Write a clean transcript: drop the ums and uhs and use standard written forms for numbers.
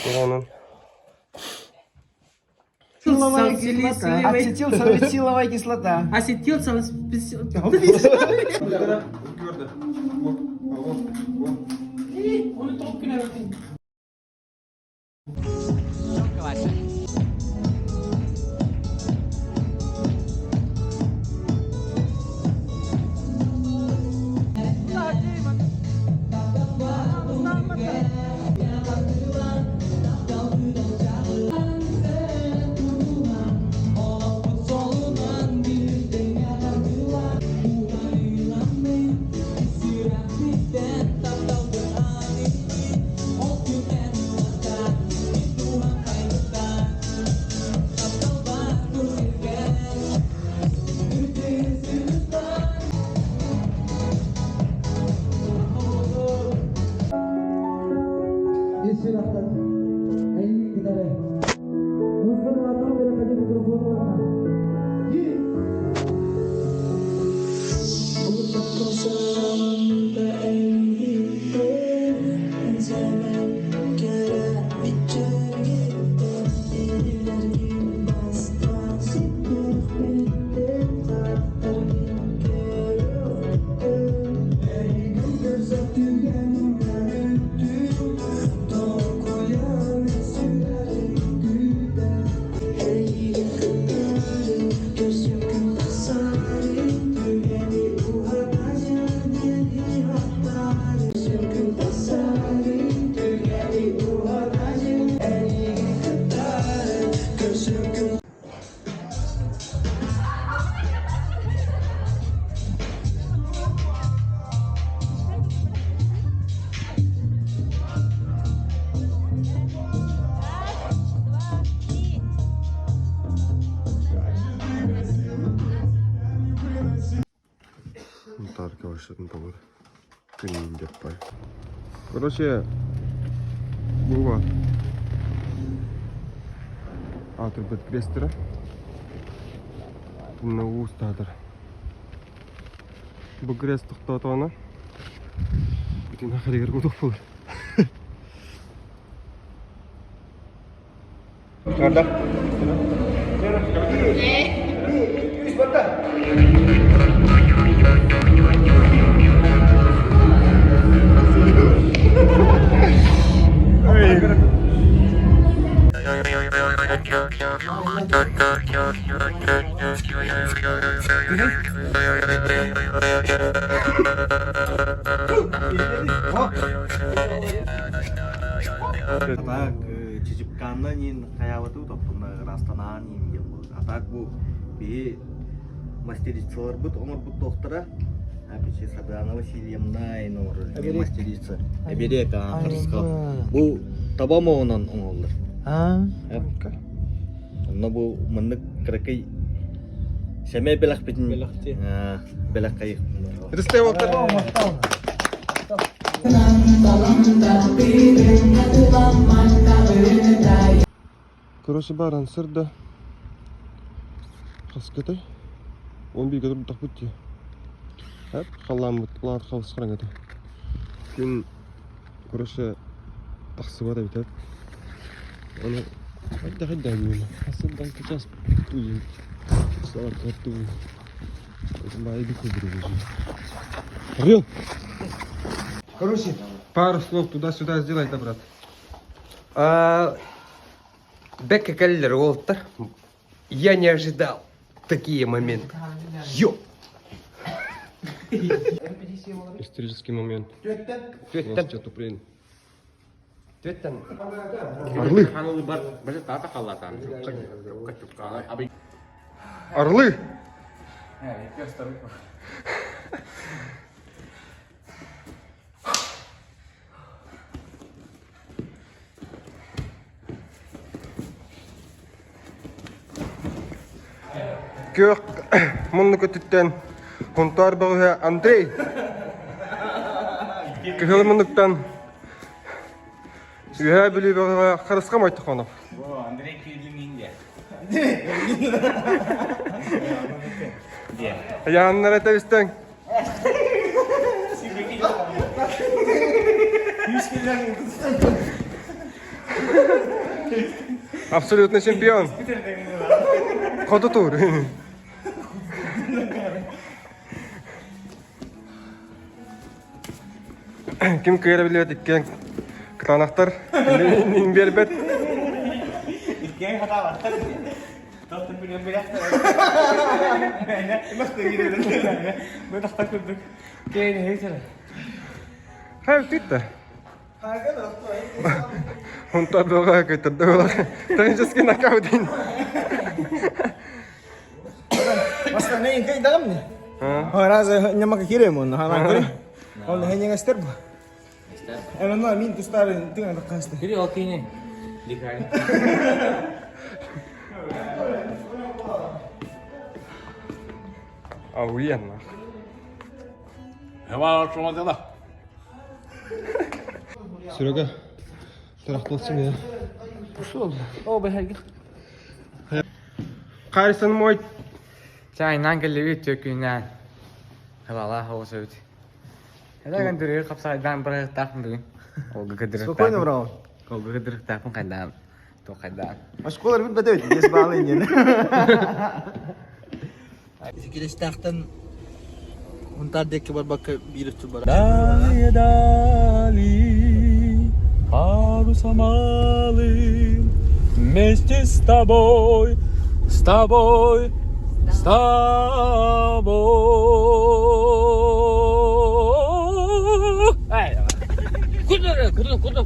Онон Ацетиловая кислота. Ацетилсалициловая кислота. Тарка вообще повар. Күнүн Короче, буга аатырбыт крестера Тунна уустаатар. Бу крест тохтоотоҕуна бүтүн ахарыгар кутук буолар. Атак Чичипканна нин хайаабаты топтунна ырастанаан нин диэн буолар. Атак бу биһи мастерицаларбыт оҥорбут туохтара Апичи Сардана Васильевна ин оҥорор мастерица. Эберек харысхал. Бу таба моһунан оҥоһуллар. Онно бу маннык кыракый сэмэй бэлэхпитин бэлэх хайых. Короче, баран сырда. Хаскытай. Он бииргэ турдахпыт дии. Эп, халааммыт улаат халыс хараҥата. Күн, короче, тахсыбат эбит эп. Аны хайда хайда диэн. Хасырдан сейчас туйун. Салар карту. Орел! Короче, Пару слов туда-сюда сделай, да, брат. А, Бекка Каллер, Уолтер. Я не ожидал такие моменты. Ё! Исторический момент. Түөттэн. Түөттэн. Орлы! Орлы! Күөх муннук өттүттэн Хонтоор бөҕөһө Андрей Кыһыл муннуктан Үөһээ Бүлүү бөҕөһө Харысха Мойтохонов. Андрей Кириллин Яаннар этэбистэн. Абсолютный чемпион. Хоту тур. Ким кыайара биллибэт иккиэн кытаанахтар. Иннин биэрбэт. Иккиэн хатаабаттар. Тоқтон билен билэхтэр. Бу тахта курдук. Кейн хейтер. Хай титта. Онто бөҕө көтөрдө буолар. Технический нокаут дейін. Бастан эйин кайдагым не? Раза нямака кирем он, хана кире. Он хеньяң эстер бу. Эвен мин тустары тыңа таккасты. Кири ол кейне. Дихай. Охуенно. Серега, тарахталсың я. О, бэһэрги. Хайсын мой. Чайынан кэллибит төкүнэн. Халала хоосөбүт. Эдэгэн дүрү хапсайдан бырыктаахпын бүгүн. Олга кыдырыктаахпын. Спокойно, браво. Олга кыдырыктаахпын хайдаан. Туох хайдаан. Осколар бит бөтөбүт, бес баалы инген. Килестээхтэн Унтаар диэки барбакка биир өттүр барар. Далее, дали, парусом алым, Вместе с тобой, с тобой, с тобой. Ай, куда, куда, куда?